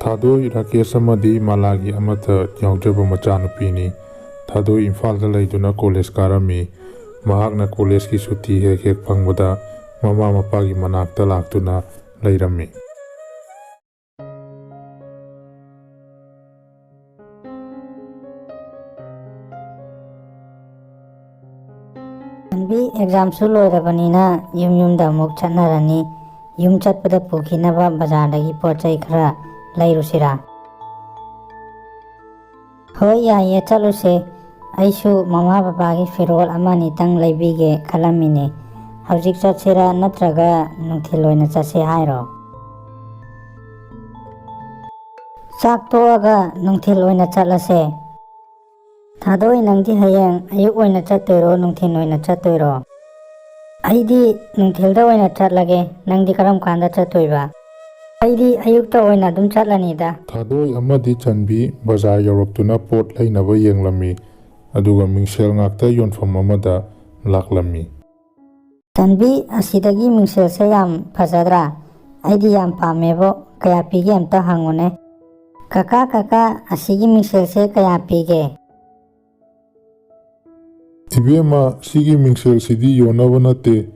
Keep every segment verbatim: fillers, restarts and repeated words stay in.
ꯊꯥꯗꯣꯏ ꯔꯥꯀꯦꯁ ꯑꯃꯗꯤ ꯃꯥꯂꯥꯒꯤ ꯑꯃꯠꯇ ꯌꯥꯎꯖꯕ ꯃꯆꯥꯅꯨꯄꯤꯅꯤ꯫ ꯊꯥꯗꯣꯏ ꯏꯝꯐꯥꯜꯗ ꯂꯩꯗꯨꯅ ꯀꯣꯂꯦꯖ ꯀꯥꯔꯝꯃꯤ꯫ ꯃꯍꯥꯛꯅ ꯀꯣꯂꯦꯖꯀꯤ ꯁꯨꯇꯤ ꯍꯦꯛ ꯍꯦꯛ ꯐꯪꯕꯗ ꯃꯃꯥ ꯃꯄꯥꯒꯤ ꯃꯅꯥꯛꯇ ꯂꯥꯛꯇꯨꯅ ꯂꯩꯔꯝꯃꯤ꯫ ꯆꯥꯟꯕꯤ, ꯑꯦꯛꯖꯥꯝꯁꯨ ꯂꯣꯏꯔꯕꯅꯤꯅ ꯌꯨꯝ ꯌꯨꯝꯗ ꯑꯃꯨꯛ ꯆꯠꯅꯔꯅꯤ꯫ ꯌꯨꯝ ꯆꯠꯄꯗ ꯄꯨꯈꯤꯅꯕ ꯕꯖꯥꯔꯗꯒꯤ ꯄꯣꯠ ꯆꯩ ꯈꯔ ꯂꯩꯔꯨꯁꯤꯔꯥ? ꯍꯣꯏ, ꯌꯥꯏꯌꯦ, ꯆꯠꯂꯨꯁꯦ꯫ ꯑꯩꯁꯨ ꯃꯃꯥ ꯕꯕꯥꯒꯤ ꯐꯤꯔꯣꯜ ꯑꯃ ꯑꯅꯤꯇꯪ ꯂꯩꯕꯤꯒꯦ ꯈꯜꯂꯝꯃꯤꯅꯦ꯫ ꯍꯧꯖꯤꯛ ꯆꯠꯁꯤꯔꯥ ꯅꯠꯇ꯭ꯔꯒ ꯅꯨꯡꯊꯤꯜ ꯑꯣꯏꯅ ꯆꯠꯁꯦ ꯍꯥꯏꯔꯣ? ꯆꯥꯛ ꯇꯣꯛꯑꯒ ꯅꯨꯡꯊꯤꯜ ꯑꯣꯏꯅ ꯆꯠꯂꯁꯦ꯫ ꯊꯥꯗꯣꯏ, ꯅꯪꯗꯤ ꯍꯌꯦꯡ ꯑꯌꯨꯛ ꯑꯣꯏꯅ ꯆꯠꯇꯣꯏꯔꯣ, ꯅꯨꯡꯊꯤꯜ ꯑꯣꯏꯅ ꯆꯠꯇꯣꯏꯔꯣ? ꯑꯩꯗꯤ ꯅꯨꯡꯊꯤꯜꯗ ꯑꯣꯏꯅ ꯆꯠꯂꯒꯦ꯫ ꯅꯪꯗꯤ ꯀꯔꯝ ꯀꯥꯟꯗ ꯆꯠꯇꯣꯏꯕ? ꯑꯩꯗꯤ ꯑꯌꯨꯛꯇ ꯑꯣꯏꯅ ꯑꯗꯨꯝ ꯆꯠꯂꯅꯤꯗ꯫ ꯊꯥꯗꯣꯏ ꯑꯃꯗꯤ ꯆꯟꯕꯤ ꯕꯖꯥꯔ ꯌꯧꯔꯛꯇꯨꯅ ꯄꯣꯠ ꯂꯩꯅꯕ ꯌꯦꯡꯂꯝꯃꯤ, ꯑꯗꯨꯒ ꯃꯤꯡꯁꯦꯜ ꯉꯥꯛꯇ ꯌꯣꯟꯐꯝ ꯑꯃꯗ ꯂꯥꯛꯂꯝꯃꯤ꯫ ꯆꯟꯕꯤ, ꯑꯁꯤꯗꯒꯤ ꯃꯤꯡꯁꯦꯜꯁꯦ ꯌꯥꯝ ꯐꯖꯗ꯭ꯔꯥ? ꯑꯩꯗꯤ ꯌꯥꯝ ꯄꯥꯝꯃꯦꯕꯣ꯫ ꯀꯌꯥ ꯄꯤꯒꯦ ꯑꯝꯇ ꯍꯪꯉꯨꯅꯦ꯫ ꯀꯀꯥ, ꯀꯀꯥ, ꯑꯁꯤꯒꯤ ꯃꯤꯡꯁꯦꯜꯁꯦ ꯀꯌꯥ ꯄꯤꯒꯦ? ꯏꯕꯦꯝꯃ, ꯁꯤꯒꯤ ꯃꯤꯡꯁꯦꯜꯁꯤꯗꯤ ꯌꯣꯟꯅꯕ ꯅꯠꯇꯦ,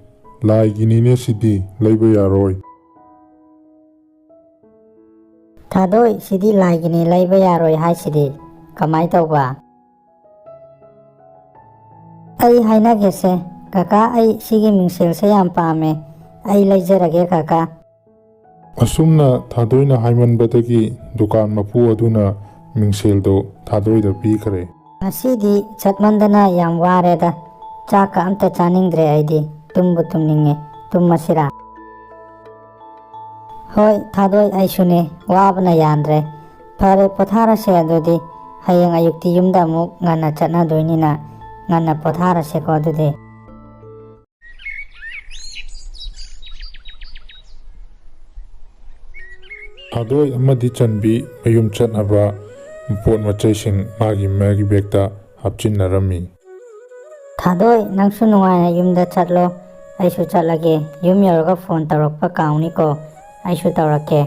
ꯂꯥꯏꯒꯤꯅꯤꯅꯦ, ꯁꯤꯗꯤ ꯂꯩꯕ ꯌꯥꯔꯣꯏ꯫ ꯊꯥꯗꯣꯏ, ꯁꯤꯗꯤ ꯂꯥꯏꯒꯤꯅꯤ, ꯂꯩꯕ ꯌꯥꯔꯣꯏ ꯍꯥꯏꯁꯤꯗꯤ ꯀꯃꯥꯏ ꯇꯧꯕ? ꯑꯩ ꯍꯥꯏꯅꯒꯦꯁꯦ, ꯀꯀꯥ, ꯑꯩ ꯁꯤꯒꯤ ꯃꯤꯡꯁꯦꯜꯁꯦ ꯌꯥꯝ ꯄꯥꯝꯃꯦ, ꯑꯩ ꯂꯩꯖꯔꯒꯦ ꯀꯀꯥ꯫ ꯑꯁꯨꯝꯅ ꯊꯥꯗꯣꯏꯅ ꯍꯥꯏꯃꯟꯕꯗꯒꯤ ꯗꯨꯀꯥꯟ ꯃꯄꯨ ꯑꯗꯨꯅ ꯃꯤꯡꯁꯦꯜꯗꯨ ꯊꯥꯗꯣꯏꯗ ꯄꯤꯈ꯭ꯔꯦ꯫ ꯉꯁꯤꯗꯤ ꯆꯠꯃꯟꯗꯅ ꯌꯥꯝ ꯋꯥꯔꯦꯗ, ꯆꯥꯛꯀ ꯑꯝꯇ ꯆꯥꯅꯤꯡꯗ꯭ꯔꯦ ꯑꯩꯗꯤ, ꯇꯨꯝꯕꯨ ꯇꯨꯝꯅꯤꯡꯉꯦ, ꯇꯨꯝꯃꯁꯤꯔꯥ? ꯍꯣꯏ ꯊꯥꯗꯣꯏ, ꯑꯩꯁꯨꯅꯦ, ꯋꯥꯕꯅ ꯌꯥꯗ꯭ꯔꯦ꯫ ꯐꯔꯦ, ꯄꯣꯊꯥꯔꯁꯦ ꯑꯗꯨꯗꯤ, ꯍꯌꯦꯡ ꯑꯌꯨꯛꯇꯤ ꯌꯨꯝꯗ ꯑꯃꯨꯛ ꯉꯟꯅ ꯆꯠꯅꯗꯣꯏꯅꯤꯅ ꯉꯟꯅ ꯄꯣꯊꯥꯔꯁꯦꯀꯣ ꯑꯗꯨꯗꯤ꯫ ꯊꯥꯗꯣꯏ ꯑꯃꯗꯤ ꯆꯟꯕꯤ ꯃꯌꯨꯝ ꯆꯠꯅꯕ ꯄꯣꯠ ꯃꯆꯩꯁꯤꯡ ꯃꯥꯒꯤ ꯃꯥꯒꯤ ꯕꯦꯒꯇ ꯍꯥꯞꯆꯤꯟꯅꯔꯝꯃꯤ꯫ ꯊꯥꯗꯣꯏ, ꯅꯪꯁꯨ ꯅꯨꯡꯉꯥꯏꯅ ꯌꯨꯝꯗ ꯆꯠꯂꯣ, ꯑꯩꯁꯨ ꯆꯠꯂꯒꯦ꯫ ꯌꯨꯝ ꯌꯧꯔꯒ ꯐꯣꯟ ꯇꯧꯔꯛꯄ ꯀꯥꯎꯅꯤꯀꯣ, ꯑꯩꯁꯨ ꯇꯧꯔꯛꯀꯦ꯫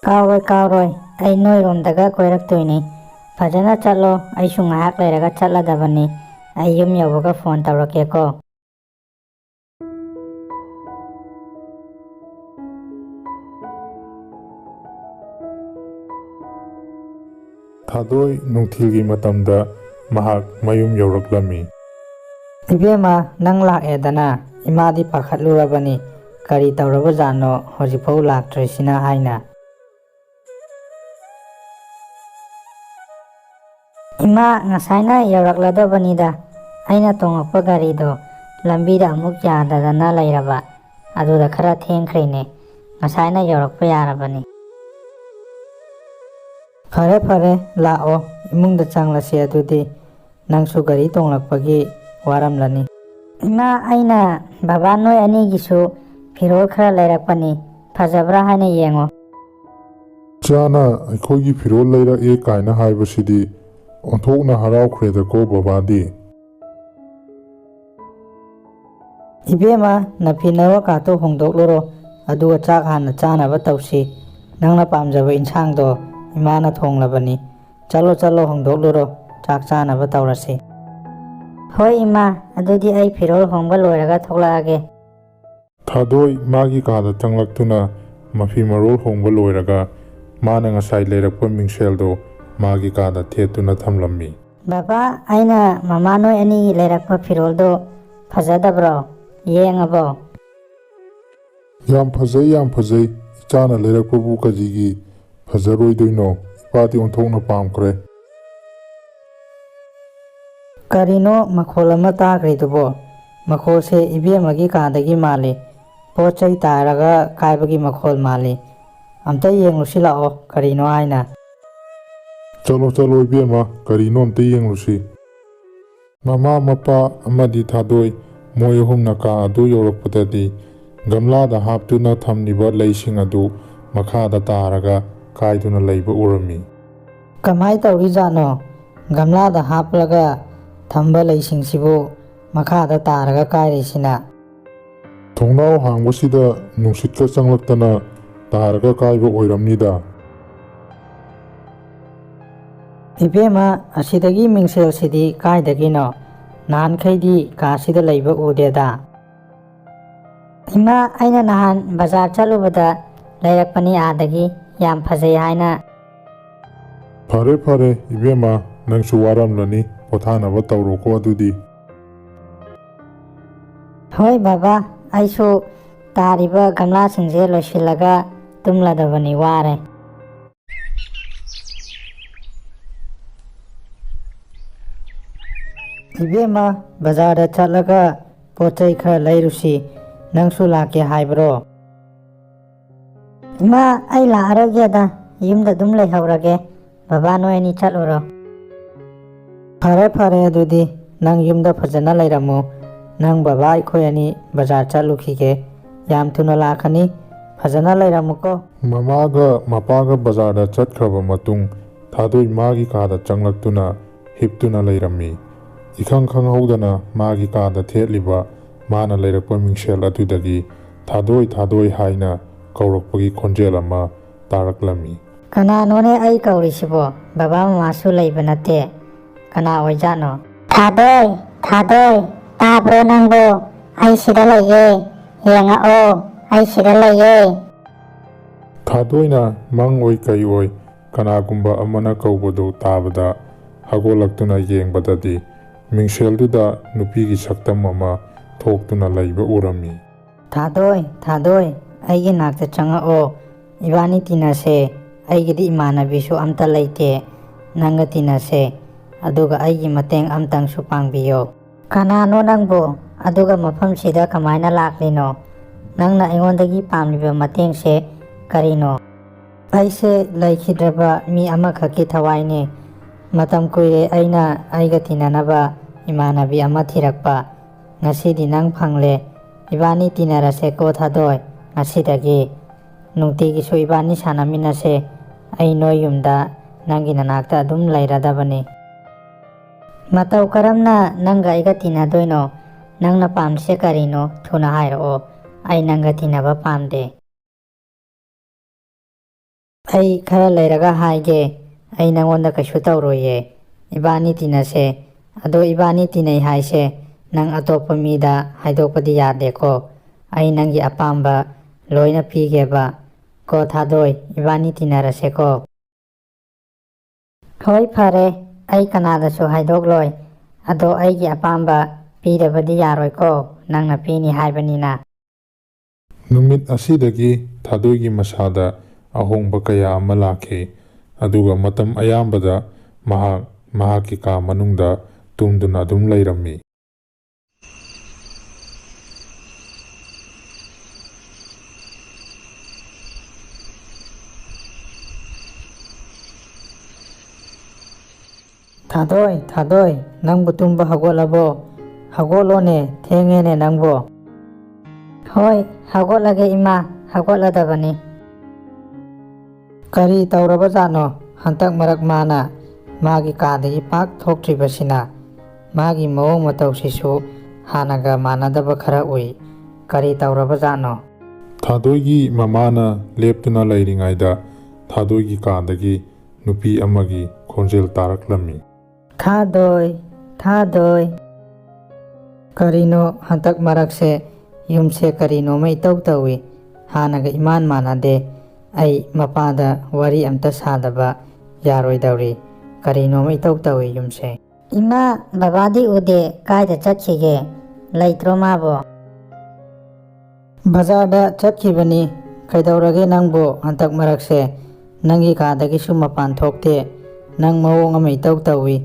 ꯀꯥꯎꯔꯣꯏ, ꯀꯥꯎꯔꯣꯏ, ꯑꯩ ꯅꯣꯏꯔꯣꯝꯗꯒ ꯀꯣꯏꯔꯛꯇꯣꯏꯅꯤ꯫ ꯐꯖꯅ ꯆꯠꯂꯣ, ꯑꯩꯁꯨ ꯉꯥꯏꯍꯥꯛ ꯂꯩꯔꯒ ꯆꯠꯂꯗꯕꯅꯤ꯫ ꯑꯩ ꯌꯨꯝ ꯌꯧꯕꯒ ꯐꯣꯟ ꯇꯧꯔꯛꯀꯦꯀꯣ꯫ ꯊꯥꯗꯣꯏ ꯅꯨꯡꯊꯤꯜꯒꯤ ꯃꯇꯝꯗ ꯃꯍꯥꯛ ꯃꯌꯨꯝ ꯌꯧꯔꯛꯂꯝꯃꯤ꯫ "ꯏꯕꯦꯝꯃ, ꯅꯪ ꯂꯥꯛꯑꯦꯗꯅ꯫ ꯏꯃꯥꯗꯤ ꯄꯥꯈꯠꯂꯨꯔꯕꯅꯤ, ꯀꯔꯤ ꯇꯧꯔꯕꯖꯥꯠꯅꯣ ꯍꯧꯖꯤꯛꯐꯥꯎ ꯂꯥꯛꯇ꯭ꯔꯤꯁꯤꯅ" ꯍꯥꯏꯅ꯫ "ꯏꯃꯥ, ꯉꯁꯥꯏꯅ ꯌꯧꯔꯛꯂꯗꯕꯅꯤꯗ꯫ ꯑꯩꯅ ꯇꯣꯡꯉꯛꯄ ꯒꯥꯔꯤꯗꯣ ꯂꯝꯕꯤꯗ ꯑꯃꯨꯛ ꯌꯥꯗꯗꯅ ꯂꯩꯔꯕ, ꯑꯗꯨꯗ ꯈꯔ ꯊꯦꯡꯈ꯭ꯔꯦꯅꯦ꯫ ꯉꯁꯥꯏꯅ ꯌꯧꯔꯛꯄ ꯌꯥꯔꯕꯅꯤ"꯫ "ꯐꯔꯦ, ꯐꯔꯦ, ꯂꯥꯛꯑꯣ, ꯏꯃꯨꯡꯗ ꯆꯪꯂꯁꯤ ꯑꯗꯨꯗꯤ꯫ ꯅꯪꯁꯨ ꯒꯥꯔꯤ ꯇꯣꯡꯂꯛꯄꯒꯤ ꯋꯥꯔꯝꯂꯅꯤ"꯫ "ꯏꯃꯥ, ꯑꯩꯅ ꯕꯕꯥ ꯅꯣꯏ ꯑꯅꯤꯒꯤꯁꯨ ꯐꯤꯔꯣꯜ ꯈꯔ ꯂꯩꯔꯛꯄꯅꯤ, ꯐꯖꯕ꯭ꯔꯥ ꯍꯥꯏꯅ ꯌꯦꯡꯉꯣ"꯫ "ꯏꯆꯥꯅ ꯑꯩꯈꯣꯏꯒꯤ ꯐꯤꯔꯣꯜ ꯂꯩꯔꯛꯑꯦ ꯀꯥꯏꯅ ꯍꯥꯏꯕꯁꯤꯗꯤ ꯑꯣꯟꯊꯣꯛꯅ ꯍꯔꯥꯎꯈ꯭ꯔꯦꯗꯀꯣ ꯕꯕꯥꯗꯤ"꯫ "ꯏꯕꯦꯝꯃ, ꯅꯐꯤ ꯅꯔꯣꯜꯀꯥꯗꯣ ꯍꯣꯡꯗꯣꯛꯂꯨꯔꯣ, ꯑꯗꯨꯒ ꯆꯥꯛ ꯍꯥꯟꯅ ꯆꯥꯅꯕ ꯇꯧꯁꯤ꯫ ꯅꯪꯅ ꯄꯥꯝꯖꯕ ꯏꯟꯁꯥꯡꯗꯣ ꯏꯃꯥꯅ ꯊꯣꯡꯂꯕꯅꯤ꯫ ꯆꯠꯂꯣ, ꯆꯠꯂꯣ, ꯍꯣꯡꯗꯣꯛꯂꯨꯔꯣ, ꯆꯥꯛ ꯆꯥꯅꯕ ꯇꯧꯔꯁꯤ"꯫ "ꯍꯣꯏ ꯏꯃꯥ, ꯑꯗꯨꯗꯤ ꯑꯩ ꯐꯤꯔꯣꯜ ꯍꯣꯡꯕ ꯂꯣꯏꯔꯒ ꯊꯣꯛꯂꯛꯑꯒꯦ"꯫ ꯊꯥꯗꯣꯏ ꯃꯥꯒꯤ ꯀꯥꯗ ꯆꯪꯂꯛꯇꯨꯅ ꯃꯐꯤ ꯃꯔꯣꯜ ꯍꯣꯡꯕ ꯂꯣꯏꯔꯒ ꯃꯥꯅ ꯉꯁꯥꯏ ꯂꯩꯔꯛꯄ ꯃꯤꯡꯁꯦꯜꯗꯣ ꯃꯥꯒꯤ ꯀꯥꯗ ꯊꯦꯠꯇꯨꯅ ꯊꯝꯂꯝꯃꯤ꯫ "ꯕꯕꯥ, ꯑꯩꯅ ꯃꯃꯥ ꯅꯣꯏ ꯑꯅꯤꯒꯤ ꯂꯩꯔꯛꯄ ꯐꯤꯔꯣꯜꯗꯣ ꯐꯖꯗꯕ꯭ꯔꯣ? ꯌꯦꯡꯉꯕꯣ?" "ꯌꯥꯝ ꯐꯖꯩ, ꯌꯥꯝ ꯐꯖꯩ꯫ ꯏꯆꯥꯅ ꯂꯩꯔꯛꯄꯕꯨ ꯀꯔꯤꯒꯤ ꯐꯖꯔꯣꯏꯗꯣꯏꯅꯣ? ꯏꯄꯥꯗꯤ ꯑꯣꯟꯊꯣꯛꯅ ꯄꯥꯝꯈ꯭ꯔꯦ"꯫ "ꯀꯔꯤꯅꯣ ꯃꯈꯣꯜ ꯑꯃ ꯇꯥꯈ꯭ꯔꯤꯗꯨꯕꯣ? ꯃꯈꯣꯜꯁꯦ ꯏꯕꯦꯝꯃꯒꯤ ꯀꯥꯗꯒꯤ ꯃꯥꯜꯂꯤ꯫ ꯄꯣꯠ ꯆꯩ ꯇꯥꯔꯒ ꯀꯥꯏꯕꯒꯤ ꯃꯈꯣꯜ ꯃꯥꯜꯂꯤ꯫ ꯑꯝꯇ ꯌꯦꯡꯂꯨꯁꯤ ꯂꯥꯛꯑꯣ, ꯀꯔꯤꯅꯣ ꯍꯥꯏꯅ"꯫ "ꯆꯠꯂꯣ, ꯆꯠꯂꯣ ꯏꯕꯦꯝꯃ, ꯀꯔꯤꯅꯣ ꯑꯝꯇ ꯌꯦꯡꯂꯨꯁꯤ"꯫ ꯃꯃꯥ, ꯃꯄꯥ ꯑꯃꯗꯤ ꯊꯥꯗꯣꯏ, ꯃꯣꯏ ꯑꯍꯨꯝꯅ ꯀꯥ ꯑꯗꯨ ꯌꯧꯔꯛꯄꯗꯗꯤ, ꯒꯝꯂꯥꯗ ꯍꯥꯞꯇꯨꯅ ꯊꯝꯂꯤꯕ ꯂꯩꯁꯤꯡ ꯑꯗꯨ ꯃꯈꯥꯗ ꯇꯥꯔꯒ ꯀꯥꯏꯗꯨꯅ ꯂꯩꯕ ꯎꯔꯝꯃꯤ꯫ "ꯀꯃꯥꯏ ꯇꯧꯔꯤꯖꯥꯠꯅꯣ? ꯒꯝꯂꯥꯗ ꯍꯥꯞꯂꯒ ꯊꯝꯕ ꯂꯩꯁꯤꯡꯁꯤꯕꯨ ꯃꯈꯥꯗ ꯇꯥꯔꯒ ꯀꯥꯏꯔꯤꯁꯤꯅ?" "ꯊꯣꯡꯅꯥꯎ ꯍꯥꯡꯕꯁꯤꯗ ꯅꯨꯡꯁꯤꯠꯀ ꯆꯪꯂꯛꯇꯅ ꯇꯥꯔꯒ ꯀꯥꯏꯕ ꯑꯣꯏꯔꯝꯅꯤꯗ꯫ ꯏꯕꯦꯝꯃ, ꯑꯁꯤꯗꯒꯤ ꯃꯤꯡꯁꯦꯜꯁꯤꯗꯤ ꯀꯥꯏꯗꯒꯤꯅꯣ? ꯅꯍꯥꯟꯈꯩꯗꯤ ꯀꯥꯁꯤꯗ ꯂꯩꯕ ꯎꯗꯦꯗ꯫ ꯏꯃꯥ, ꯑꯩꯅ ꯅꯍꯥꯟ ꯕꯖꯥꯔ ꯆꯠꯂꯨꯕꯗ ꯂꯩꯔꯛꯄꯅꯤ ꯑꯥꯗꯒꯤ, ꯌꯥꯝ ꯐꯖꯩ ꯍꯥꯏꯅ꯫ ꯐꯔꯦ ꯐꯔꯦ ꯏꯕꯦꯝꯃ, ꯅꯪꯁꯨ ꯋꯥꯔꯝꯂꯅꯤ, ꯄꯣꯊꯥꯅꯕ ꯇꯧꯔꯣꯀꯣ ꯑꯗꯨꯗꯤ꯫ ꯍꯣꯏ ꯕꯕꯥ, ꯑꯩꯁꯨ ꯇꯥꯔꯤꯕ ꯒꯝꯂꯥꯁꯤꯡꯁꯦ ꯂꯣꯏꯁꯤꯜꯂꯒ ꯇꯨꯝꯂꯗꯕꯅꯤ, ꯋꯥꯔꯦ꯫ ꯏꯕꯦꯝꯃ, ꯕꯖꯥꯔꯗ ꯆꯠꯂꯒ ꯄꯣꯠ ꯆꯩ ꯈꯔ ꯂꯩꯔꯨꯁꯤ, ꯅꯪꯁꯨ ꯂꯥꯛꯀꯦ ꯍꯥꯏꯕ꯭ꯔꯣ? ꯏꯃꯥ, ꯑꯩ ꯂꯥꯛꯑꯔꯣꯏꯒꯦꯗ, ꯌꯨꯝꯗ ꯑꯗꯨꯝ ꯂꯩꯍꯧꯔꯒꯦ꯫ ꯕꯕꯥ, ꯅꯣꯏ ꯑꯅꯤ ꯆꯠꯂꯨꯔꯣ꯫ ꯐꯔꯦ ꯐꯔꯦ, ꯑꯗꯨꯗꯤ ꯅꯪ ꯌꯨꯝꯗ ꯐꯖꯅ ꯂꯩꯔꯝꯃꯨ꯫ ꯅꯪ ꯕꯕꯥ, ꯑꯩꯈꯣꯏ ꯑꯅꯤ ꯕꯖꯥꯔ ꯆꯠꯂꯨꯈꯤꯒꯦ꯫ ꯌꯥꯝ ꯊꯨꯅ ꯂꯥꯛꯀꯅꯤ꯫ ꯐꯖꯅ ꯂꯩꯔꯝꯃꯨꯀꯣ꯫ ꯃꯃꯥꯒ ꯃꯄꯥꯒ ꯕꯖꯥꯔꯗ ꯆꯠꯈ꯭ꯔꯕ ꯃꯇꯨꯡ, ꯊꯥꯗꯣꯏ ꯃꯥꯒꯤ ꯀꯥꯗ ꯆꯪꯂꯛꯇꯨꯅ ꯍꯤꯞꯇꯨꯅ ꯂꯩꯔꯝꯃꯤ꯫ ꯏꯈꯪ ꯈꯪꯍꯧꯗꯅ ꯃꯥꯒꯤ ꯀꯥꯗ ꯊꯦꯠꯂꯤꯕ ꯃꯥꯅ ꯂꯩꯔꯛꯄ ꯃꯤꯡꯁꯦꯜ ꯑꯗꯨꯗꯒꯤ "ꯊꯥꯗꯣꯏ, ꯊꯥꯗꯣꯏ" ꯍꯥꯏꯅ ꯀꯧꯔꯛꯄꯒꯤ ꯈꯣꯟꯖꯦꯜ ꯑꯃ ꯇꯥꯔꯛꯂꯝꯃꯤ꯫ ꯀꯅꯥꯅꯣꯅꯦ ꯑꯩ ꯀꯧꯔꯤꯁꯤꯕꯣ? ꯕꯕꯥ ꯃꯃꯥꯁꯨ ꯂꯩꯕ ꯅꯠꯇꯦ꯫ ꯀꯅꯥ ꯑꯣꯏꯖꯥꯠꯅꯣ? ꯊꯥꯗꯣꯏ, ꯊꯥꯗꯣꯏ, ꯇꯥꯕ꯭ꯔꯣ ꯅꯪꯕꯣ? ꯑꯩ ꯁꯤꯗ ꯂꯩꯌꯦ꯫ ꯌꯦꯡꯉꯛꯑꯣ, ꯑꯩ ꯁꯤꯗ ꯂꯩꯌꯦ꯫ ꯊꯥꯗꯣꯏꯅ ꯃꯪ ꯑꯣꯏ ꯀꯩ ꯑꯣꯏ ꯀꯅꯥꯒꯨꯝꯕ ꯑꯃꯅ ꯀꯧꯕꯗꯨ ꯇꯥꯕꯗ ꯍꯧꯒꯠꯂꯛꯇꯨꯅ ꯌꯦꯡꯕꯗꯗꯤ ꯃꯤꯡꯁꯦꯜꯗꯨꯗ ꯅꯨꯄꯤꯒꯤ ꯁꯛꯇꯝ ꯑꯃ ꯊꯣꯛꯇꯨꯅ ꯂꯩꯕ ꯎꯔꯝꯃꯤ꯫ ꯊꯥꯗꯣꯏ, ꯊꯥꯗꯣꯏ, ꯑꯩꯒꯤ ꯅꯥꯛꯇ ꯆꯪꯉꯛꯑꯣ꯫ ꯏꯕꯥꯅꯤ ꯇꯤꯟꯅꯁꯦ꯫ ꯑꯩꯒꯤꯗꯤ ꯏꯃꯥꯟꯅꯕꯤꯁꯨ ꯑꯝꯇ ꯂꯩꯇꯦ꯫ ꯅꯪꯒ ꯇꯤꯟꯅꯁꯦ꯫ ꯑꯗꯨꯒ ꯑꯩꯒꯤ ꯃꯇꯦꯡ ꯑꯝꯇꯪꯁꯨ ꯄꯥꯡꯕꯤꯌꯣ꯫ ꯀꯅꯥꯅꯣ ꯅꯪꯕꯨ? ꯑꯗꯨꯒ ꯃꯐꯝꯁꯤꯗ ꯀꯃꯥꯏꯅ ꯂꯥꯛꯂꯤꯅꯣ? ꯅꯪꯅ ꯑꯩꯉꯣꯟꯗꯒꯤ ꯄꯥꯝꯂꯤꯕ ꯃꯇꯦꯡꯁꯦ ꯀꯔꯤꯅꯣ? ꯑꯩꯁꯦ ꯂꯩꯈꯤꯗ꯭ꯔꯕ ꯃꯤ ꯑꯃꯈꯛꯀꯤ ꯊꯋꯥꯏꯅꯦ꯫ ꯃꯇꯝ ꯀꯨꯏꯔꯦ ꯑꯩꯅ ꯑꯩꯒ ꯇꯤꯟꯅꯅꯕ ꯏꯃꯥꯟꯅꯕꯤ ꯑꯃ ꯊꯤꯔꯛꯄ꯫ ꯉꯁꯤꯗꯤ ꯅꯪ ꯐꯪꯂꯦ꯫ ꯏꯕꯥꯅꯤ ꯇꯤꯟꯅꯔꯁꯦꯀꯣ ꯊꯥꯗꯣꯏ꯫ ꯉꯁꯤꯗꯒꯤ ꯅꯨꯡꯇꯤꯒꯤꯁꯨ ꯏꯕꯥꯅꯤ ꯁꯥꯟꯅꯃꯤꯟꯅꯁꯦ꯫ ꯑꯩ ꯅꯣꯏ ꯌꯨꯝꯗ ꯅꯪꯒꯤ ꯅꯅꯥꯛꯇ ꯑꯗꯨꯝ ꯂꯩꯔꯗꯕꯅꯤ꯫ ꯃꯇꯧ ꯀꯔꯝꯅ ꯅꯪꯒ ꯑꯩꯒ ꯇꯤꯟꯅꯗꯣꯏꯅꯣ? ꯅꯪꯅ ꯄꯥꯝꯃꯤꯁꯦ ꯀꯔꯤꯅꯣ? ꯊꯨꯅ ꯍꯥꯏꯔꯛꯑꯣ꯫ ꯑꯩ ꯅꯪꯒ ꯇꯤꯟꯅꯕ ꯄꯥꯝꯗꯦ꯫ ꯑꯩ ꯈꯔ ꯂꯩꯔꯒ ꯍꯥꯏꯒꯦ꯫ ꯑꯩ ꯅꯪꯉꯣꯟꯗ ꯀꯩꯁꯨ ꯇꯧꯔꯣꯏꯌꯦ꯫ ꯏꯕꯥꯅꯤ ꯇꯤꯟꯅꯁꯦ꯫ ꯑꯗꯣ ꯏꯕꯥꯅꯤ ꯇꯤꯟꯅꯩ ꯍꯥꯏꯁꯦ ꯅꯪ ꯑꯇꯣꯞꯄ ꯃꯤꯗ ꯍꯥꯏꯗꯣꯛꯄꯗꯤ ꯌꯥꯗꯦꯀꯣ꯫ ꯑꯩ ꯅꯪꯒꯤ ꯑꯄꯥꯝꯕ ꯂꯣꯏꯅ ꯄꯤꯒꯦꯕ꯫ ꯀꯣ ꯊꯥꯗꯣꯏ, ꯏꯕꯥꯅꯤ ꯇꯤꯟꯅꯔꯁꯦꯀꯣ꯫ ꯍꯣꯏ, ꯐꯔꯦ, ꯑꯩ ꯀꯅꯥꯗꯁꯨ ꯍꯥꯏꯗꯣꯛꯂꯣꯏ꯫ ꯑꯗꯣ ꯑꯩꯒꯤ ꯑꯄꯥꯝꯕ ꯄꯤꯗꯕꯗꯤ ꯌꯥꯔꯣꯏꯀꯣ, ꯅꯪꯅ ꯄꯤꯅꯤ ꯍꯥꯏꯕꯅꯤꯅ꯫ ꯅꯨꯃꯤꯠ ꯑꯁꯤꯗꯒꯤ ꯊꯥꯗꯣꯏꯒꯤ ꯃꯁꯥꯗ ꯑꯍꯣꯡꯕ ꯀꯌꯥ ꯑꯃ ꯂꯥꯛꯈꯤ, ꯑꯗꯨꯒ ꯃꯇꯝ ꯑꯌꯥꯝꯕꯗ ꯃꯍꯥꯛ ꯃꯍꯥꯛꯀꯤ ꯀꯥ ꯃꯅꯨꯡꯗ ꯇꯨꯝꯗꯨꯅ ꯑꯗꯨꯝ ꯂꯩꯔꯝꯃꯤ꯫ ꯊꯥꯗꯣꯏ, ꯊꯥꯗꯣꯏ, ꯅꯪꯕꯨ ꯇꯨꯝꯕ ꯍꯧꯒꯠꯂꯕꯣ? ꯍꯧꯒꯠꯂꯣꯅꯦ, ꯊꯦꯡꯉꯦꯅꯦ ꯅꯪꯕꯣ꯫ ꯍꯣꯏ, ꯍꯧꯒꯠꯂꯒꯦ ꯏꯃꯥ, ꯍꯧꯒꯠꯂꯗꯕꯅꯤ꯫ ꯀꯔꯤ ꯇꯧꯔꯕꯖꯥꯠꯅꯣ ꯍꯟꯇꯛ ꯃꯔꯛ ꯃꯥꯅ ꯃꯥꯒꯤ ꯀꯥꯗꯒꯤ ꯄꯥꯛ ꯊꯣꯛꯇ꯭ꯔꯤꯕꯁꯤꯅ? ꯃꯥꯒꯤ ꯃꯑꯣꯡ ꯃꯇꯧꯁꯤꯁꯨ ꯍꯥꯟꯅꯒ ꯃꯥꯟꯅꯗꯕ ꯈꯔ ꯎꯏ꯫ ꯀꯔꯤ ꯇꯧꯔꯕꯖꯥꯠꯅꯣ? ꯊꯥꯗꯣꯏꯒꯤ ꯃꯃꯥꯅ ꯂꯦꯞꯇꯨꯅ ꯂꯩꯔꯤꯉꯩꯗ ꯊꯥꯗꯣꯏꯒꯤ ꯀꯥꯗꯒꯤ ꯅꯨꯄꯤ ꯑꯃꯒꯤ ꯈꯣꯟꯖꯦꯜ ꯇꯥꯔꯛꯂꯝꯃꯤ꯫ ꯊꯥꯗꯣꯏ, ꯊꯥꯗꯣꯏ꯫ ꯀꯔꯤꯅꯣ ꯍꯟꯇꯛ ꯃꯔꯛꯁꯦ ꯌꯨꯝꯁꯦ ꯀꯔꯤꯅꯣꯃ ꯏꯇꯧ ꯇꯧꯏ, ꯍꯥꯟꯅꯒ ꯏꯃꯥꯟ ꯃꯥꯟꯅꯗꯦ꯫ ꯑꯩ ꯃꯄꯥꯗ ꯋꯥꯔꯤ ꯑꯝꯇ ꯁꯥꯗꯕ ꯌꯥꯔꯣꯏꯗꯧꯔꯤ, ꯀꯔꯤꯅꯣꯃ ꯏꯇꯧ ꯇꯧꯏ ꯌꯨꯝꯁꯦ꯫ ꯏꯃꯥ, ꯕꯕꯥꯗꯤ ꯎꯗꯦ, ꯀꯥꯏꯗ ꯆꯠꯈꯤꯒꯦ? ꯂꯩꯇ꯭ꯔꯣ ꯃꯥꯕꯣ? ꯕꯖꯥꯔꯗ ꯆꯠꯈꯤꯕꯅꯤ꯫ ꯀꯩꯗꯧꯔꯒꯦ ꯅꯪꯕꯨ ꯍꯟꯇꯛ ꯃꯔꯛꯁꯦ? ꯅꯪꯒꯤ ꯀꯥꯗꯒꯤꯁꯨ ꯃꯄꯥꯟ ꯊꯣꯛꯇꯦ꯫ ꯅꯪ ꯃꯑꯣꯡ ꯑꯃ ꯏꯇꯧ ꯇꯧꯏ꯫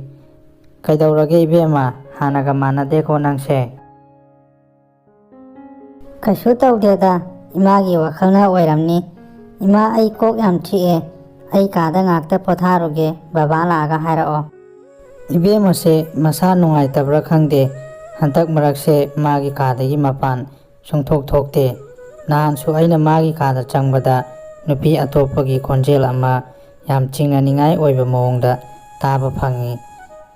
ꯀꯩꯗꯧꯔꯒꯦ ꯏꯕꯦꯝꯃ? ꯍꯥꯟꯅꯒ ꯃꯥꯟꯅꯗꯦꯀꯣ ꯅꯪꯁꯦ꯫ ꯀꯩꯁꯨ ꯇꯧꯗꯦꯗ, ꯏꯃꯥꯒꯤ ꯋꯥꯈꯜꯅ ꯑꯣꯏꯔꯝꯅꯤ꯫ ꯏꯃꯥ, ꯑꯩ ꯀꯣꯛ ꯌꯥꯝ ꯆꯤꯛꯑꯦ꯫ ꯑꯩ ꯀꯥꯗ ꯉꯥꯛꯇ ꯄꯣꯊꯥꯔꯨꯒꯦ, ꯕꯕꯥ ꯂꯥꯛꯑꯒ ꯍꯥꯏꯔꯛꯑꯣ꯫ ꯏꯕꯦꯝꯃꯁꯦ ꯃꯁꯥ ꯅꯨꯡꯉꯥꯏꯇꯕ꯭ꯔꯥ ꯈꯪꯗꯦ, ꯍꯟꯇꯛ ꯃꯔꯛꯁꯦ ꯃꯥꯒꯤ ꯀꯥꯗꯒꯤ ꯃꯄꯥꯟ ꯁꯨꯡꯊꯣꯛ ꯊꯣꯛꯇꯦ꯫ ꯅꯍꯥꯟꯁꯨ ꯑꯩꯅ ꯃꯥꯒꯤ ꯀꯥꯗ ꯆꯪꯕꯗ ꯅꯨꯄꯤ ꯑꯇꯣꯞꯄꯒꯤ ꯈꯣꯟꯖꯦꯜ ꯑꯃ ꯌꯥꯝ ꯆꯤꯡꯅꯅꯤꯡꯉꯥꯏ ꯑꯣꯏꯕ ꯃꯑꯣꯡꯗ ꯇꯥꯕ ꯐꯪꯉꯤ꯫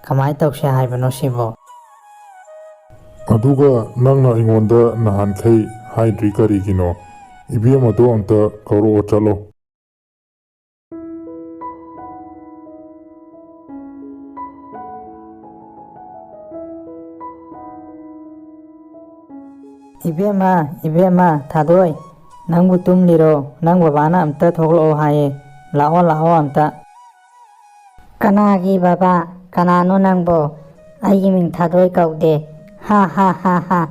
ꯀꯃꯥꯏ ꯇꯧꯁꯦ ꯍꯥꯏꯕꯅꯣ ꯁꯤꯕꯣ? ꯑꯗꯨꯒ ꯅꯪꯅ ꯑꯩꯉꯣꯟꯗ ꯅꯍꯥꯟꯈꯩ ꯍꯥꯏꯗ꯭ꯔꯤ ꯀꯔꯤꯒꯤꯅꯣ? ꯏꯕꯦꯝꯃꯗꯣ ꯑꯝꯇ ꯀꯧꯔꯛꯑꯣ ꯆꯠꯂꯣ꯫ ꯏꯕꯦꯝꯃ, ꯏꯕꯦꯝꯃ, ꯊꯥꯗꯣꯏ, ꯅꯪꯕꯨ ꯇꯨꯝꯂꯤꯔꯣ? ꯅꯪ ꯕꯕꯥꯅ ꯑꯝꯇ ꯊꯣꯛꯂꯛꯑꯣ ꯍꯥꯏꯌꯦ꯫ ꯂꯥꯛꯑꯣ, ꯂꯥꯛꯑꯣ ꯑꯝꯇ꯫ "ꯀꯅꯥꯒꯤ ꯕꯕꯥ? ꯀꯅꯥꯅꯣ ꯅꯪꯕꯣ? ꯑꯩꯒꯤ ꯃꯤꯡ ꯊꯥꯗꯣꯏ ꯀꯧꯗꯦ꯫ ꯍꯥ, ꯍꯥ, ꯍꯥ, ꯍꯥ,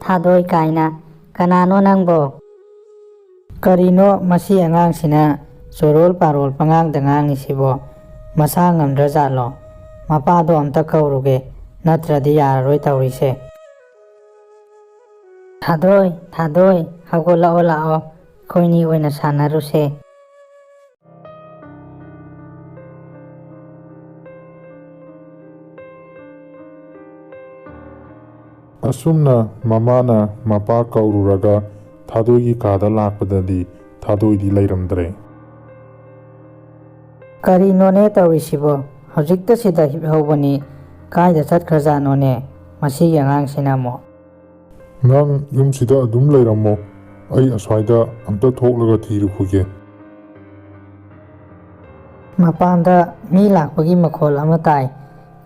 ꯊꯥꯗꯣꯏ ꯀꯥꯏꯅ꯫ ꯀꯅꯥꯅꯣ ꯅꯪꯕꯣ?" ꯀꯔꯤꯅꯣ ꯃꯁꯤ ꯑꯉꯥꯡꯁꯤꯅ ꯆꯣꯔꯣꯜ ꯄꯥꯔꯣꯜ ꯄꯉꯥꯡꯗ ꯉꯥꯡꯉꯤꯁꯤꯕꯣ? ꯃꯁꯥ ꯉꯝꯗ꯭ꯔꯖꯥꯠꯂꯣ? ꯃꯄꯥꯗꯣ ꯑꯝꯇ ꯀꯧꯔꯨꯒꯦ, ꯅꯠꯇ꯭ꯔꯗꯤ ꯌꯥꯔꯔꯣꯏ ꯇꯧꯔꯤꯁꯦ꯫ "ꯊꯥꯗꯣꯏ, ꯊꯥꯗꯣꯏ, ꯍꯧꯒꯠꯂꯛꯑꯣ ꯂꯥꯛꯑꯣ, ꯑꯩꯈꯣꯏꯅꯤ ꯑꯣꯏꯅ ꯁꯥꯟꯅꯔꯨꯁꯦ꯫" ꯑꯁꯨꯝꯅ ꯃꯃꯥꯅ ꯃꯄꯥ ꯀꯧꯔꯨꯔꯒ ꯊꯥꯗꯣꯏꯒꯤ ꯀꯥꯗ ꯂꯥꯛꯄꯗꯗꯤ ꯊꯥꯗꯣꯏꯗꯤ ꯂꯩꯔꯝꯗ꯭ꯔꯦ꯫ "ꯀꯔꯤꯅꯣꯅꯦ ꯇꯧꯔꯤꯁꯤꯕꯣ? ꯍꯧꯖꯤꯛꯇ ꯁꯤꯗ ꯍꯤꯞꯍꯧꯕꯅꯤ, ꯀꯥꯏꯗ ꯆꯠꯈ꯭ꯔꯖꯥꯠꯅꯣꯅꯦ ꯃꯁꯤꯒꯤ ꯑꯉꯥꯡꯁꯤꯅ ꯑꯃꯨꯛ?" "ꯅꯪ ꯌꯨꯝꯁꯤꯗ ꯑꯗꯨꯝ ꯂꯩꯔꯝꯃꯣ, ꯑꯩ ꯑꯁ꯭ꯋꯥꯏꯗ ꯑꯝꯇ ꯊꯣꯛꯂꯒ ꯊꯤꯔꯨꯈꯤꯒꯦ꯫" "ꯃꯄꯥꯟꯗ ꯃꯤ ꯂꯥꯛꯄꯒꯤ ꯃꯈꯣꯜ ꯑꯃ ꯇꯥꯏ꯫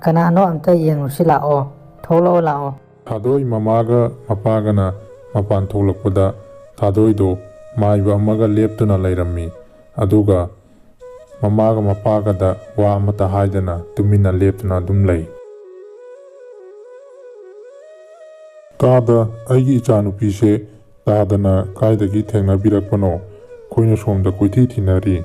ꯀꯅꯥꯅꯣ ꯑꯝꯇ ꯌꯦꯡꯉꯨꯁꯤ ꯂꯥꯛꯑꯣ, ꯊꯣꯛꯂꯛꯑꯣ ꯂꯥꯛꯑꯣ꯫" ꯊꯥꯗꯣꯏ ꯃꯃꯥꯒ ꯃꯄꯥꯒꯅ ꯃꯄꯥꯟ ꯊꯣꯛꯂꯛꯄꯗ ꯊꯥꯗꯣꯏꯗꯣ ꯃꯥꯏꯕ ꯑꯃꯒ ꯂꯦꯞꯇꯨꯅ ꯂꯩꯔꯝꯃꯤ꯫ ꯑꯗꯨꯒ ꯃꯃꯥꯒ ꯃꯄꯥꯒꯗ ꯋꯥ ꯑꯃꯠꯇ ꯍꯥꯏꯗꯅ ꯇꯨꯃꯤꯟꯅ ꯂꯦꯞꯇꯨꯅ ꯑꯗꯨꯝ ꯂꯩ꯫ "ꯇꯥꯗ, ꯑꯩꯒꯤ ꯏꯆꯥꯅꯨꯄꯤꯁꯦ ꯇꯥꯗꯅ ꯀꯥꯏꯗꯒꯤ ꯊꯦꯡꯅꯕꯤꯔꯛꯄꯅꯣ? ꯑꯩꯈꯣꯏꯅ ꯁꯣꯝꯗ ꯀꯣꯏꯊꯤ ꯊꯤꯅꯔꯤ꯫"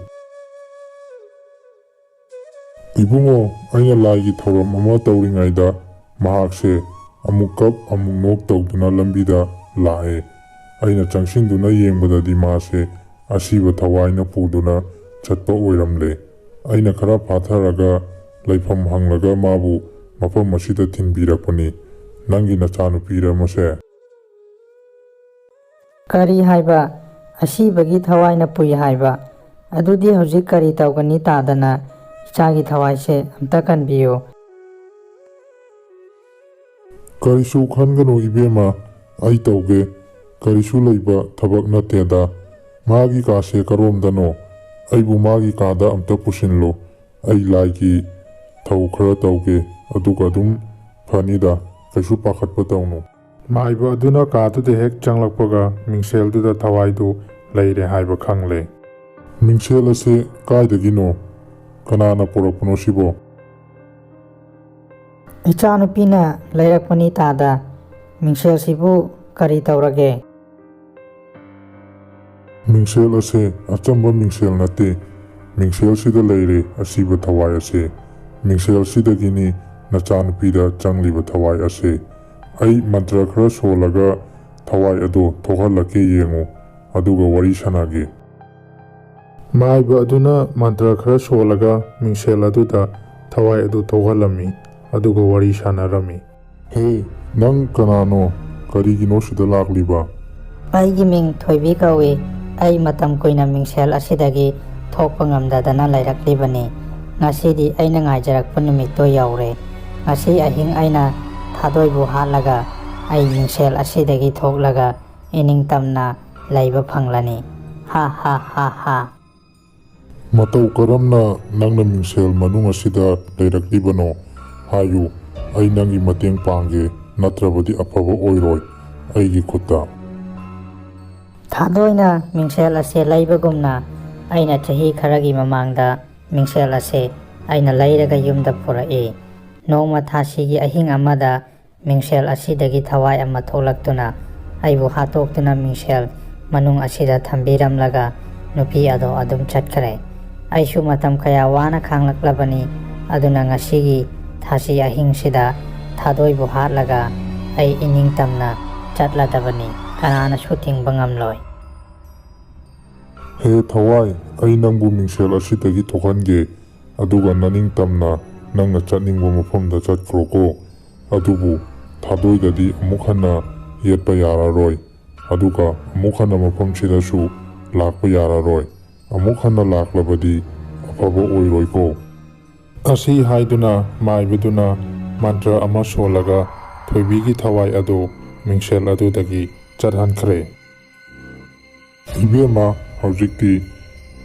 "ꯏꯕꯨꯡꯉꯣ, ꯑꯩꯅ ꯂꯥꯏꯒꯤ ꯊꯧꯔꯝ ꯑꯃ ꯇꯧꯔꯤꯉꯩꯗ ꯃꯍꯥꯛꯁꯦ ꯑꯃꯨꯛ ꯀꯞ ꯑꯃꯨꯛ ꯅꯣꯛ ꯇꯧꯗꯨꯅ ꯂꯝꯕꯤꯗ ꯂꯥꯛꯑꯦ꯫ ꯑꯩꯅ ꯆꯪꯁꯤꯟꯗꯨꯅ ꯌꯦꯡꯕꯗꯗꯤ ꯃꯥꯁꯦ ꯑꯁꯤꯕ ꯊꯋꯥꯏꯅ ꯄꯨꯗꯨꯅ ꯆꯠꯄ ꯑꯣꯏꯔꯝꯂꯦ꯫ ꯑꯩꯅ ꯈꯔ ꯐꯥꯊꯔꯒ ꯂꯩꯐꯝ ꯍꯪꯂꯒ ꯃꯥꯕꯨ ꯃꯐꯝ ꯑꯁꯤꯗ ꯊꯤꯟꯕꯤꯔꯛꯄꯅꯤ꯫ ꯅꯪꯒꯤ ꯅꯆꯥꯅꯨꯄꯤꯔ ꯃꯁꯦ?" "ꯀꯔꯤ ꯍꯥꯏꯕ? ꯑꯁꯤꯕꯒꯤ ꯊꯋꯥꯏꯅ ꯄꯨꯏ ꯍꯥꯏꯕ? ꯑꯗꯨꯗꯤ ꯍꯧꯖꯤꯛ ꯀꯔꯤ ꯇꯧꯒꯅꯤ ꯇꯥꯗꯅ? ꯏꯆꯥꯒꯤ ꯊꯋꯥꯏꯁꯦ ꯑꯝꯇ ꯀꯟꯕꯤꯌꯨ꯫" "ꯀꯔꯤꯁꯨ ꯈꯟꯒꯅꯨ ꯏꯕꯦꯝꯃ, ꯑꯩ ꯇꯧꯒꯦ꯫ ꯀꯔꯤꯁꯨ ꯂꯩꯕ ꯊꯕꯛ ꯅꯠꯇꯦꯗ꯫ ꯃꯥꯒꯤ ꯀꯥꯁꯦ ꯀꯔꯣꯝꯗꯅꯣ? ꯑꯩꯕꯨ ꯃꯥꯒꯤ ꯀꯥꯗ ꯑꯝꯇ ꯄꯨꯁꯤꯜꯂꯨ꯫ ꯑꯩ ꯂꯥꯏꯒꯤ ꯊꯧ ꯈꯔ ꯇꯧꯒꯦ, ꯑꯗꯨꯒ ꯑꯗꯨꯝ ꯐꯅꯤꯗ, ꯀꯩꯁꯨ ꯄꯥꯈꯠꯄ ꯇꯧꯅꯨ꯫" ꯃꯥꯏꯕ ꯑꯗꯨꯅ ꯀꯥꯗꯨꯗ ꯍꯦꯛ ꯆꯪꯂꯛꯄꯒ ꯃꯤꯡꯁꯦꯜꯗꯨꯗ ꯊꯋꯥꯏꯗꯨ ꯂꯩꯔꯦ ꯍꯥꯏꯕ ꯈꯪꯂꯦ꯫ "ꯃꯤꯡꯁꯦꯜ ꯑꯁꯤ ꯀꯥꯏꯗꯒꯤꯅꯣ? ꯀꯅꯥꯅ ꯄꯨꯔꯛꯄꯅꯣ ꯁꯤꯕꯣ?" "ꯏꯆꯥꯅꯨꯄꯤꯅ ꯂꯩꯔꯛꯄꯅꯤ ꯇꯥꯗ꯫ ꯃꯤꯡꯁꯦꯜꯁꯤꯕꯨ ꯀꯔꯤ ꯇꯧꯔꯒꯦ?" "ꯃꯤꯡꯁꯦꯜ ꯑꯁꯦ ꯑꯆꯝꯕ ꯃꯤꯡꯁꯦꯜ ꯅꯠꯇꯦ꯫ ꯃꯤꯡꯁꯦꯜꯁꯤꯗ ꯂꯩꯔꯦ ꯑꯁꯤꯕ ꯊꯋꯥꯏ ꯑꯁꯦ꯫ ꯃꯤꯡꯁꯦꯜꯁꯤꯗꯒꯤꯅꯤ ꯅꯆꯥꯅꯨꯄꯤꯗ ꯆꯪꯂꯤꯕ ꯊꯋꯥꯏ ꯑꯁꯦ꯫ ꯑꯩ ꯃꯟꯇ꯭ꯔ ꯈꯔ ꯁꯣꯜꯂꯒ ꯊꯋꯥꯏ ꯑꯗꯣ ꯊꯣꯛꯍꯜꯂꯛꯀꯦ, ꯌꯦꯡꯉꯨ, ꯑꯗꯨꯒ ꯋꯥꯔꯤ ꯁꯥꯟꯅꯒꯦ꯫" ꯃꯥꯏꯕ ꯑꯗꯨꯅ ꯃꯟꯇ꯭ꯔ ꯈꯔ ꯁꯣꯜꯂꯒ ꯃꯤꯡꯁꯦꯜ ꯑꯗꯨꯗ ꯊꯋꯥꯏ ꯑꯗꯨ ꯊꯣꯛꯍꯜꯂꯝꯃꯤ, ꯑꯗꯨꯒ ꯋꯥꯔꯤ ꯁꯥꯟꯅꯔꯝꯃꯤ꯫ "ꯍꯦ, ꯅꯪ ꯀꯅꯥꯅꯣ? ꯀꯔꯤꯒꯤꯅꯣ ꯁꯤꯗ ꯂꯥꯛꯂꯤꯕ?" "ꯑꯩꯒꯤ ꯃꯤꯡ ꯊꯣꯏꯕꯤ ꯀꯧꯏ꯫ ꯑꯩ ꯃꯇꯝ ꯀꯨꯏꯅ ꯃꯤꯡꯁꯦꯜ ꯑꯁꯤꯗꯒꯤ ꯊꯣꯛꯄ ꯉꯝꯗꯗꯅ ꯂꯩꯔꯛꯂꯤꯕꯅꯤ꯫ ꯉꯁꯤꯗꯤ ꯑꯩꯅ ꯉꯥꯏꯖꯔꯛꯄ ꯅꯨꯃꯤꯠꯇꯣ ꯌꯧꯔꯦ꯫ ꯉꯁꯤ ꯑꯍꯤꯡ ꯑꯩꯅ ꯊꯥꯗꯣꯏꯕꯨ ꯍꯥꯠꯂꯒ ꯑꯩ ꯃꯤꯡꯁꯦꯜ ꯑꯁꯤꯗꯒꯤ ꯊꯣꯛꯂꯒ ꯏꯅꯤꯡꯇꯝꯅ ꯂꯩꯕ ꯐꯪꯂꯅꯤ꯫ ꯍꯥ ꯍꯥ ꯍꯥ ꯍꯥ!" "ꯃꯇꯧ ꯀꯔꯝꯅ ꯅꯪꯅ ꯃꯤꯡꯁꯦꯜ ꯃꯅꯨꯡ ꯑꯁꯤꯗ ꯂꯩꯔꯛꯂꯤꯕꯅꯣ? ꯍꯥꯏꯌꯨ, ꯑꯩ ꯅꯪꯒꯤ ꯃꯇꯦꯡ ꯄꯥꯡꯒꯦ, ꯅꯠꯇ꯭ꯔꯕꯗꯤ ꯑꯐꯕ ꯑꯣꯏꯔꯣꯏ ꯑꯩꯒꯤ ꯈꯨꯠꯇ꯫" "ꯊꯥꯗꯣꯏꯅ ꯃꯤꯡꯁꯦꯜ ꯑꯁꯦ ꯂꯩꯕꯒꯨꯝꯅ, ꯑꯩꯅ ꯆꯍꯤ ꯈꯔꯒꯤ ꯃꯃꯥꯡꯗ ꯃꯤꯡꯁꯦꯜ ꯑꯁꯦ ꯑꯩꯅ ꯂꯩꯔꯒ ꯌꯨꯝꯗ ꯄꯨꯔꯛꯏ꯫ ꯅꯣꯡꯃ ꯊꯥꯁꯤꯒꯤ ꯑꯍꯤꯡ ꯑꯃꯗ ꯃꯤꯡꯁꯦꯜ ꯑꯁꯤꯗꯒꯤ ꯊꯋꯥꯏ ꯑꯃ ꯊꯣꯛꯂꯛꯇꯨꯅ ꯑꯩꯕꯨ ꯍꯥꯠꯇꯣꯛꯇꯨꯅ ꯃꯤꯡꯁꯦꯜ ꯃꯅꯨꯡ ꯑꯁꯤꯗ ꯊꯝꯕꯤꯔꯝꯂꯒ ꯅꯨꯄꯤ ꯑꯗꯣ ꯑꯗꯨꯝ ꯆꯠꯈ꯭ꯔꯦ꯫ ꯑꯩꯁꯨ ꯃꯇꯝ ꯀꯌꯥ ꯋꯥꯅ ꯈꯥꯡꯂꯛꯂꯕꯅꯤ, ꯑꯗꯨꯅ ꯉꯁꯤꯒꯤ ꯊꯥꯁꯤ ꯑꯍꯤꯡꯁꯤꯗ ꯊꯥꯗꯣꯏꯕꯨ ꯍꯥꯠꯂꯒ ꯑꯩ ꯏꯅꯤꯡꯇꯝꯅ ꯆꯠꯂꯗꯕꯅꯤ꯫ ꯀꯅꯥꯅꯁꯨ ꯊꯤꯡꯕ ꯉꯝꯂꯣꯏ꯫" "ꯍꯦ ꯊꯋꯥꯏ, ꯑꯩ ꯅꯪꯕꯨ ꯃꯤꯡꯁꯦꯜ ꯑꯁꯤꯗꯒꯤ ꯊꯣꯛꯍꯟꯒꯦ, ꯑꯗꯨꯒ ꯅꯅꯤꯡꯇꯝꯅ ꯅꯪꯅ ꯆꯠꯅꯤꯡꯕ ꯃꯐꯝꯗ ꯆꯠꯈ꯭ꯔꯣꯀꯣ꯫ ꯑꯗꯨꯕꯨ ꯊꯥꯗꯣꯏꯗꯗꯤ ꯑꯃꯨꯛ ꯍꯟꯅ ꯌꯦꯠꯄ ꯌꯥꯔꯔꯣꯏ, ꯑꯗꯨꯒ ꯑꯃꯨꯛ ꯍꯟꯅ ꯃꯐꯝꯁꯤꯗꯁꯨ ꯂꯥꯛꯄ ꯌꯥꯔꯔꯣꯏ꯫ ꯑꯃꯨꯛ ꯍꯟꯅ ꯂꯥꯛꯂꯕꯗꯤ ꯑꯐꯕ ꯑꯣꯏꯔꯣꯏꯀꯣ꯫" ꯑꯁꯤ ꯍꯥꯏꯗꯨꯅ ꯃꯥꯏꯕꯗꯨꯅ ꯃꯟꯇ꯭ꯔ ꯑꯃ ꯁꯣꯜꯂꯒ ꯊꯣꯏꯕꯤꯒꯤ ꯊꯋꯥꯏ ꯑꯗꯨ ꯃꯤꯡꯁꯦꯜ ꯑꯗꯨꯗꯒꯤ ꯆꯠꯍꯟꯈ꯭ꯔꯦ꯫ "ꯏꯕꯦꯝꯃ, ꯍꯧꯖꯤꯛꯇꯤ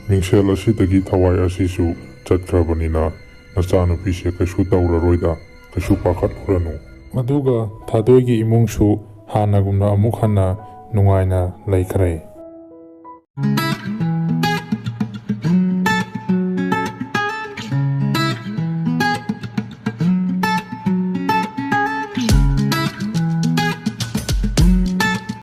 ꯃꯤꯡꯁꯦꯜ ꯑꯁꯤꯗꯒꯤ ꯊꯋꯥꯏ ꯑꯁꯤꯁꯨ ꯆꯠꯈ꯭ꯔꯕꯅꯤꯅ ꯅꯆꯥꯅꯨꯄꯤꯁꯦ ꯀꯩꯁꯨ ꯇꯧꯔꯔꯣꯏꯗ, ꯀꯩꯁꯨ ꯄꯥꯈꯠꯂꯨꯔꯅꯨ꯫" ꯑꯗꯨꯒ ꯊꯥꯗꯣꯏꯒꯤ ꯏꯃꯨꯡꯁꯨ ꯍꯥꯟꯅꯒꯨꯝꯅ ꯑꯃꯨꯛ ꯍꯟꯅ ꯅꯨꯡꯉꯥꯏꯅ ꯂꯩꯈ꯭ꯔꯦ꯫